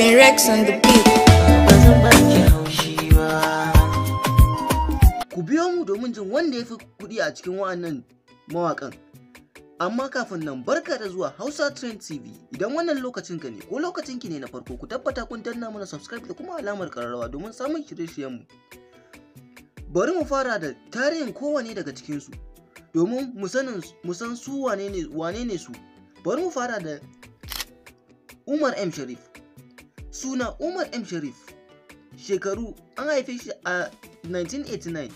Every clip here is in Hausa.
St. Rex on the beat. Ba zan baki haushi ba. Ku biyo mu domin jin wanda ya fi kuɗi a cikin wa'annan mawaƙan. Amma kafin nan, barka da zuwa Hausa Trend TV. Idan wannan lokacin ka ne ko lokacin ki ne na farko, ku tabbata kun danna mana subscribe da kuma alamar kararrawa domin samun shirye-shiryenmu. Bari mu fara da tarihin kowane daga cikinsu domin mu san su wane ne su. Bari mu fara da Umar M Sharif. Suna Umar M Sharif. Shekaru, an haife shi a 1989.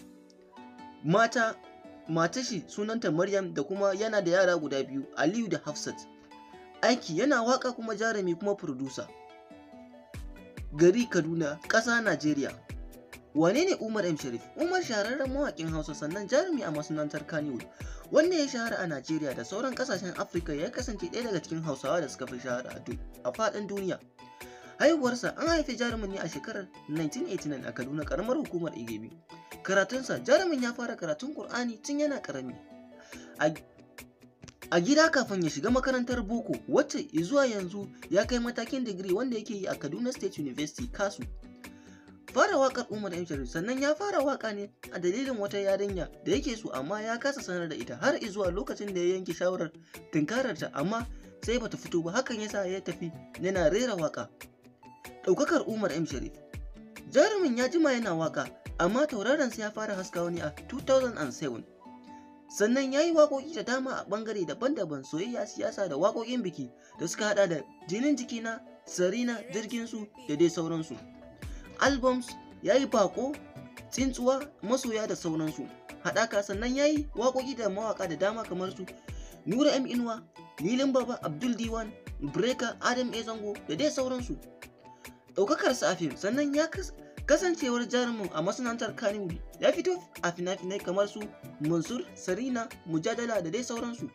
Mata, matar shi sunanta Maryam, da kuma yana da yara guda biyu, Aliyu da Hafsat. Aiki, yana waka kuma jarumi kuma producer. Gari Kaduna, ƙasa Najeriya. Wane ne Umar M Sharif? Umar shahararren mawaƙin Hausa sannan jarumi a masana'antar Kannywood wanda ya shahara a Najeriya da sauran ƙasashen Afirka. Ya kasance ɗaya daga cikin Hausawa da suka fi shahara a faɗin duniya. Haihuwarsa, an haifi jarumin ne a shekarar 1989 a Kaduna, karamar hukumar Igabi. Karatunsa, jarumin ya fara karatun Kur'ani tun yana karami a gida kafin ya shiga makarantar boko, wacce zuwa yanzu ya kai matakin digiri wanda yake yi a Kaduna State University, KASU. Fara wakar Umar M Sharif, sannan ya fara waka ne a dalilin wata yarinya da yake so, amma ya kasa sanar da ita har zuwa lokacin da ya yanke shawarar tunkararta, amma sai bata fito ba. Hakan yasa ya tafi yana rera waka. Ɗaukakar Umar M Sharif, jarumin ya jima yana waka, amma tauraronsa ya fara haskawa ne a 2007. Sannan ya yi waƙoƙi da dama a ɓangare daban-daban, soyayya, siyasa da waƙoƙin biki da suka hada da Jinin Jikina, Sarina, Jirgin Su da dai sauransu. Albums, ya yi Bako, Tsuntsuwa, Masoya da sauransu. Haɗaka, sannan ya yi waƙoƙi da mawaƙa da dama kamar su Nura M Inuwa, Lilin Baba, Abdul Diwan, Breaker, Adam A Zango da dai sauransu. Ɗaukakarsa a fim, sannan ya kasancewar jarumin a masana'antar Kannywood, ya fito a fina-finai kamar su Mansur, Sarina, Mujadala da dai sauransu.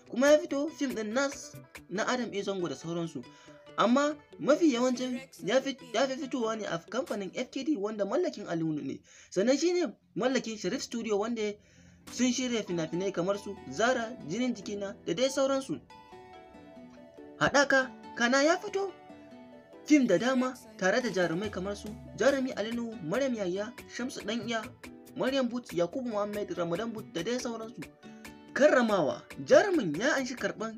Kuma ya fito fim ɗin Nas na Adam A Zango da sauransu. Amma mafi yawancin ya fi fitowa ne a kamfanin FKD wanda mallakin Ali ne. Sannan shine mallakin Sharif Studio wanda sun shirya fina-finai kamar su Zara, Jinin Jikina da dai sauransu. Haɗaka, kana ya fito fim da dama tare da jarumai kamar su jarumi Ali Nuhu, Maryam Yahya, Shamsu Ɗan'iya, Maryam Booth, Yakubu Muhammad, Ramadan Booth da dai sauransu. Karramawa, jarumin ya anshi karɓan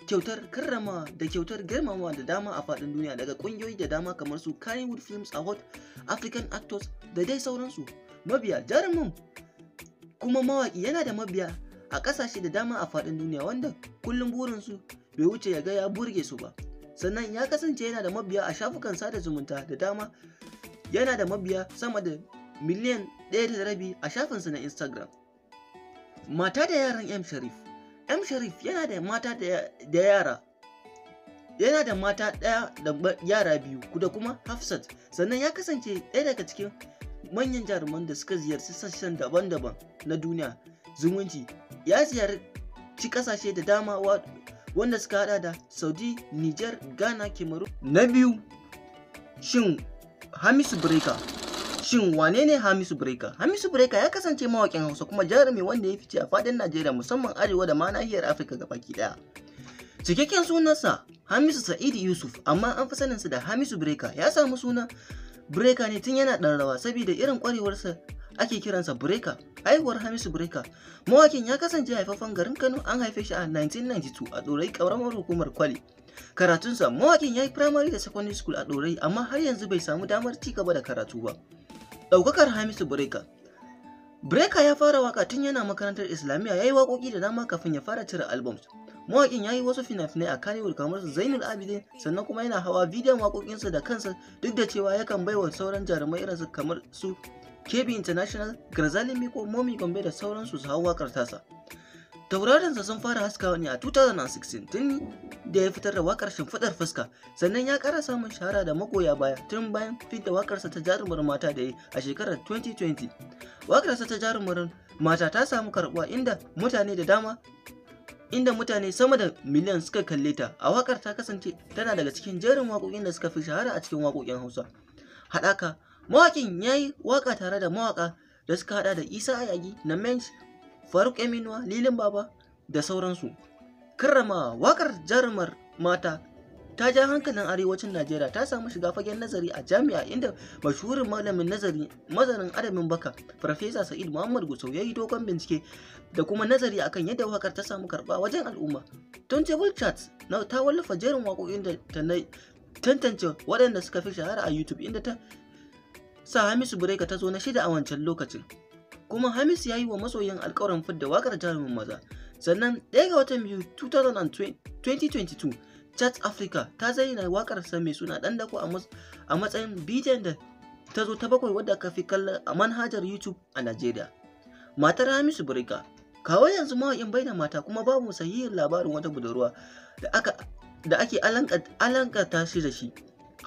kyautar karramawa da kyautar girmamawa da dama a faɗin duniya daga ƙungiyoyi da dama kamar su Kannywood Films Award, African Actors da dai sauransu. Mabiya, jarumin kuma mawaƙi yana da mabiya a ƙasashe da dama a faɗin duniya wanda kullum burinsu bai wuce ya ga ya burge su ba. Sannan ya kasance yana da mabiya a shafukan sada zumunta da dama. Yana da mabiya sama da miliyan 1.5 a shafinsa na Instagram. Mata da yaran M Sharif. M Sharif yana da mata da yara. Yana da mata ɗaya da yara biyu da kuma Hafsat. Sannan ya kasance ɗaya daga cikin manyan jaruman da suka ziyarci sassan daban-daban na duniya zumunci. Ya ziyarci ƙasashe da dama wanda suka hada da Saudi, Niger, Ghana, Cameroon. Na biyu, shin Hamisu Breaker. Shin wane ne Hamisu Breaker? Hamisu Breaker ya kasance mawaƙin Hausa kuma jarumi wanda ya fice a faɗin Najeriya, musamman Arewa da ma nahiyar Afirka gabaki ɗaya. Cikakken sunansa Hamisu Sa'idu Yusuf, amma an fi saninsa da Hamisu Breaker. Ya samu suna Breaker ne tun yana ɗan rawa, saboda irin ƙwarewarsa ake kiransa Breaker. Haihuwar Hamisu Breaker, mawakin ya kasance haifaffen garin Kano. An haife shi a 1992 a Ɗorayi, ƙaramar hukumar Kwali. Karatunsa, mawakin ya yi primary da secondary school a Ɗorayi, amma har yanzu bai samu damar ci gaba da karatu ba. Ɗaukakar Hamisu Breaker. Breaker ya fara waka tun yana makarantar Islamiyya. Ya yi waƙoƙi da dama kafin ya fara cire albums. Mawaƙin ya yi wasu fina-finai a Kannywood kamar su Zainul Abidin, sannan kuma yana hawa bidiyon waƙoƙinsa da kansa, duk da cewa yakan baiwa sauran jarumai irinsu kamar su KB International, Garzali Miko, Momi Gombe da sauransu su hau waƙar tasa. Tauraronsa sun fara haskawa ne a 2016 tun da ya fitar da wakar Shimfiɗar Fuska, sannan ya ƙara samun shahara da magoya baya tun bayan fitar wakarsa ta Jarumar Mata da ya yi a shekarar 2020. Wakarsa ta Jarumar Mata ta samu karɓuwa inda mutane sama da miliyan suka kalle ta. A wakar ta kasance tana daga cikin jerin waƙoƙin da suka fi shahara a cikin waƙoƙin Hausa. Haɗaka, mawaƙin ya yi waƙa tare da mawaƙa da suka haɗa da Isa Ayagi, Namensh, Faruk M Inuwa, Lilin Baba da sauransu. Karramawa, wakar Jarumar Mata ta ja hankalin arewacin Najeriya, ta samu shiga fagen nazari a jami'a, inda mashahurin malamin nazari mazanin adabin baka Farfesa Sa'id Muhammad Gusau ya yi dogon bincike da kuma nazari akan yadda wakar ta samu karɓa wajen al'umma. Turntable Charts na ta wallafa jerin waƙoƙin da ta tantance waɗanda suka fi shahara a YouTube, inda ta sa Hamisu Breaker ta zo na shida a wancan lokacin. Kuma Hamisu ya yi wa masoyan alkawarin fidda wakar Jarumin Maza. Sannan 1 ga watan biyu 2022, Chat Africa ta zayyana wakar sa mai suna Dan Dako a matsayin bidiyon da ta zo ta bakwai wadda aka fi kalla a manhajar YouTube a Najeriya. Matar Hamisu Breaker. Kawo yanzu mawaƙin bai da mata, kuma babu sahihin labarin wata budurwa da ake alankata shi da shi.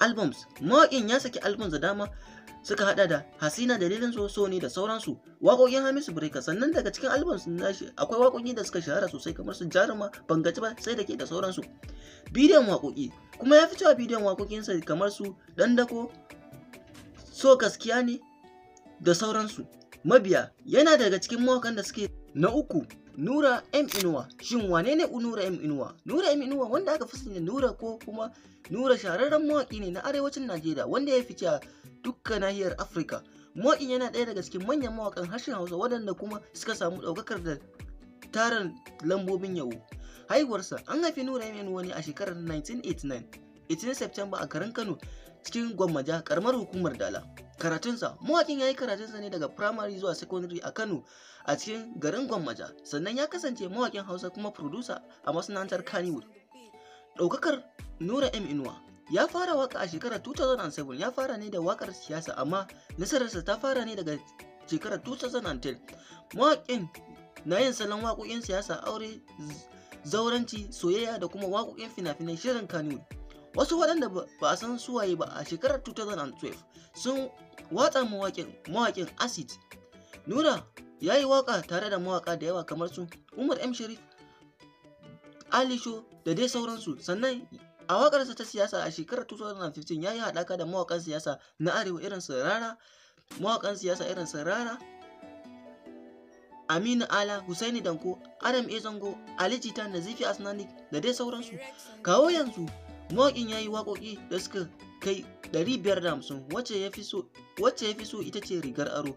Albums. Mawaƙin ya saki albums da dama, suka hada da Hasina, Dalilin So, So Ne da sauransu. Waƙoƙin Hamisu Breaker. Sannan daga cikin albums nashi akwai waƙoƙi da suka shahara sosai kamar su Jaruma, Ban Gaji Ba Sai da Ke da sauransu. Bidiyon waƙoƙi kuma, ya fito a bidiyon waƙoƙinsa kamar su Dan Dako, So Gaskiya Ne da sauransu. Mabiya. Yana daga cikin mawakan da suke na uku, Nura M Inuwa. Shin wane ne Nura M Inuwa? Nura M Inuwa, wanda aka fi sani da Nura ko kuma Nura, shahararren mawaƙi ne na arewacin Najeriya wanda ya fice a dukkan nahiyar Afirka. Mawaƙin yana ɗaya daga cikin manyan mawaƙan harshen Hausa waɗanda kuma suka samu ɗaukakar da tarin lambobin yabo. Haihuwarsa. An haifi Nura M Inuwa ne a shekarar 1989, 18 September, a garin Kano, cikin Gwammaja, karamar hukumar Dala. Karatunsa. Mawaƙin ya yi karatunsa ne daga primary zuwa secondary a Kano, a cikin garin Gwammaja. Sannan ya kasance mawaƙin Hausa kuma producer a masana'antar Kannywood. Ɗaukakar Nura M Inuwa. Ya fara waka a shekarar 2007. Ya fara ne da wakar siyasa, amma nasararsa ta fara ne daga shekarar 2010. Mawaƙin na yin salon waƙoƙin siyasa, aure, zauranci, soyayya da kuma waƙoƙin fina-finai shirin Kannywood. Wasu waɗanda ba a san suwaye ba a shekarar 2012 sun watsa mawaƙin acid. Nura ya yi waƙa tare da mawaƙa da yawa kamar su Umar M Sharif, Alisho da dai sauransu. Sannan a waƙarsa ta siyasa a shekarar 2015, ya yi haɗaka da mawaƙan siyasa na arewa irin su Rara, mawaƙan siyasa irin su Rara, Aminu Ala, Husaini Danko, Adam A Zango, Ali Jita, Nazifi Asnani da dai sauransu. Kawo yanzu mawaƙin ya yi waƙoƙi da suka kai 550, wacce ya fi so ita ce Rigar Aro.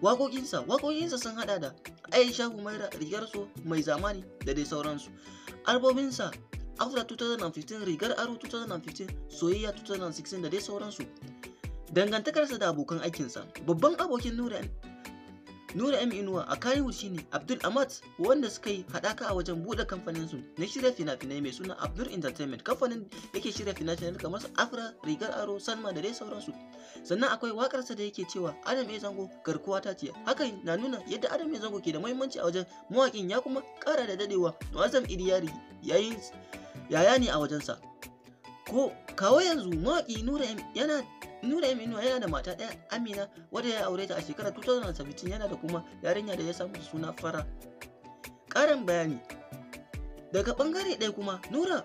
Waƙoƙinsa sun hada da Aisha Humaira, Rigar So, Mai Zamani da dai sauransu. Albobinsa: After 2015, Rigar Aro 2015, Soyayya 2016 da dai sauransu. Dangantakarsa da abokan aikinsa. Babban abokin Nura M Inuwa a Kannywood shine Abdul Ahmad, wanda suka yi haɗaka a wajen buɗe kamfanin su na shirya fina-finai mai suna Abdul Entertainment. Kamfanin yake shirya fina-finai kamar su Afra, Rigar Aro, Salma da dai sauransu. Sannan akwai waƙarsa da yake cewa Adam A Zango garkuwa ta ce. Hakan na nuna yadda Adam A Zango ke da muhimmanci a wajen mawaƙin. Ya kuma ƙara da dadewa Muazzam Idiyari yayin yaya ne a wajensa. Ko kawo yanzu mawaƙi Nura M Inuwa yana da mata ɗaya, Amina, wadda ya aure ta a shekarar 2017. Yana da kuma yarinya da ya samu suna Fara. Ƙarin bayani. Daga ɓangare ɗaya kuma, Nura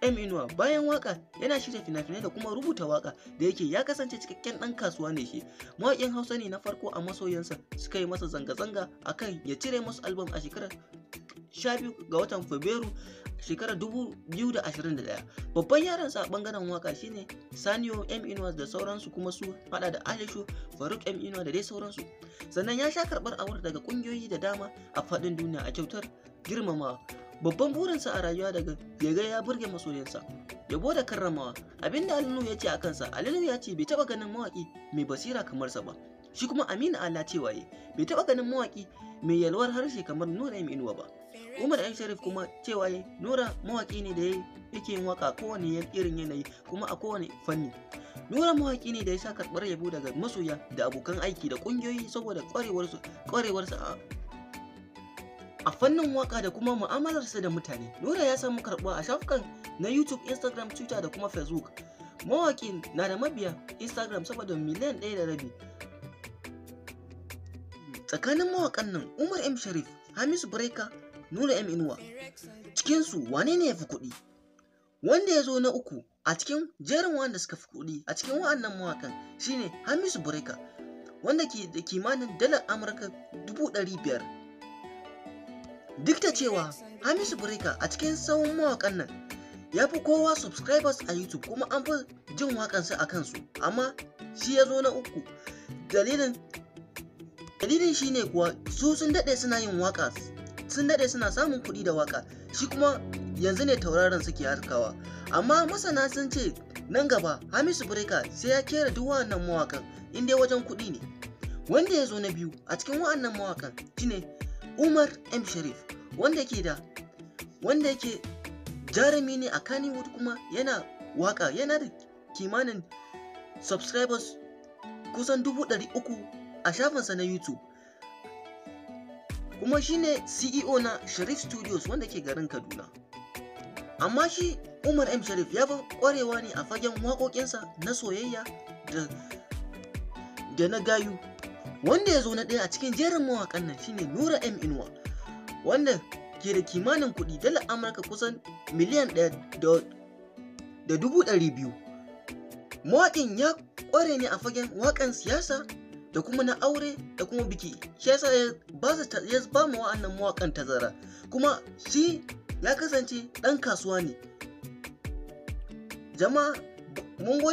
M Inuwa bayan waka yana shirya fina-finai da kuma rubuta waka. Da yake ya kasance cikakken ɗan kasuwa ne shi. Mawaƙin Hausa ne na farko a masoyansa suka yi masa zanga-zanga akan ya cire masu album a shekarar 12 ga watan Fabrairu shekarar 2021. Babban yaransa a bangaren waka shine Saniyo M Inuwa da sauransu, kuma su hada da Alishu, Faruk M Inuwa da dai sauransu. Sannan ya sha karbar award daga kungiyoyi da dama a faɗin duniya a kyautar girmamawa. Babban burinsa a rayuwa daga ya ya burge masoyansa. Yabo da karramawa. Abinda Ali Nuhu ya ce a kansa: Ali Nuhu ya ce bai taba ganin mawaki mai basira kamar sa ba. Shi kuma Aminu Ala cewa bai taba ganin mawaki mai yalwar harshe kamar Nura M Inuwa ba. Umar M Sharif kuma cewa Nura mawaki ne da yake yin waka a kowane irin yanayi kuma a kowane fanni. Nura mawaki ne da ya sha karɓar yabo daga masoya da abokan aiki da ƙungiyoyi saboda ƙwarewarsa a fannin waka da kuma mu'amalarsa da mutane. Nura ya samu karɓuwa a shafukan na YouTube, Instagram, Twitter da kuma Facebook. Mawaƙin na da mabiya Instagram sama da miliyan 1.5. Tsakanin mawaƙan nan Umar M Sharif, Hamisu Breaker, Nura M Inuwa, cikinsu wane ne ya fi kuɗi? Wanda ya zo na uku a cikin jerin wanda suka fi kuɗi a cikin wa'annan mawaƙan shine Hamisu Breaker, wanda ke da kimanin dalar Amurka 500,000. Duk da cewa Hamisu Breaker a cikin tsawon mawaƙan nan Ya fi kowa subscribers a YouTube, kuma an fi jin waƙansa a kansu, amma shi ya zo na uku. Dalilin shi ne kuwa su sun daɗe suna yin waƙa, sun daɗe suna samun kuɗi da waƙa, shi kuma yanzu ne tauraron suke harkawa. Amma masana sun ce nan gaba Hamisu Breaker sai ya kera duk wa'annan mawaƙan in dai wajen kuɗi ne. Wanda ya zo na biyu a cikin wa'annan mawaƙan shine Umar M Sharif, wanda yake jarumi ne a Kannywood, kuma yana waka, yana da kimanin subscribers kusan 300,000 a shafinsa na YouTube, kuma shine CEO na Sharif Studios wanda ke garin Kaduna. Amma shi Umar M Sharif ya fi kwarewa ne a fagen waƙoƙinsa na soyayya da na gayu. Wanda ya zo na ɗaya a cikin jerin mawaƙan nan shine Nura M Inuwa, wanda ke da kimanin kuɗi dala Amurka kusan 1.2 miliyan. Mawaƙin ya ƙware ne a fagen waƙan siyasa da kuma na aure da kuma biki, shi yasa ya ba mu wa'annan mawaƙan tazara, kuma shi ya kasance ɗan kasuwa ne. Jama'a, mun gode.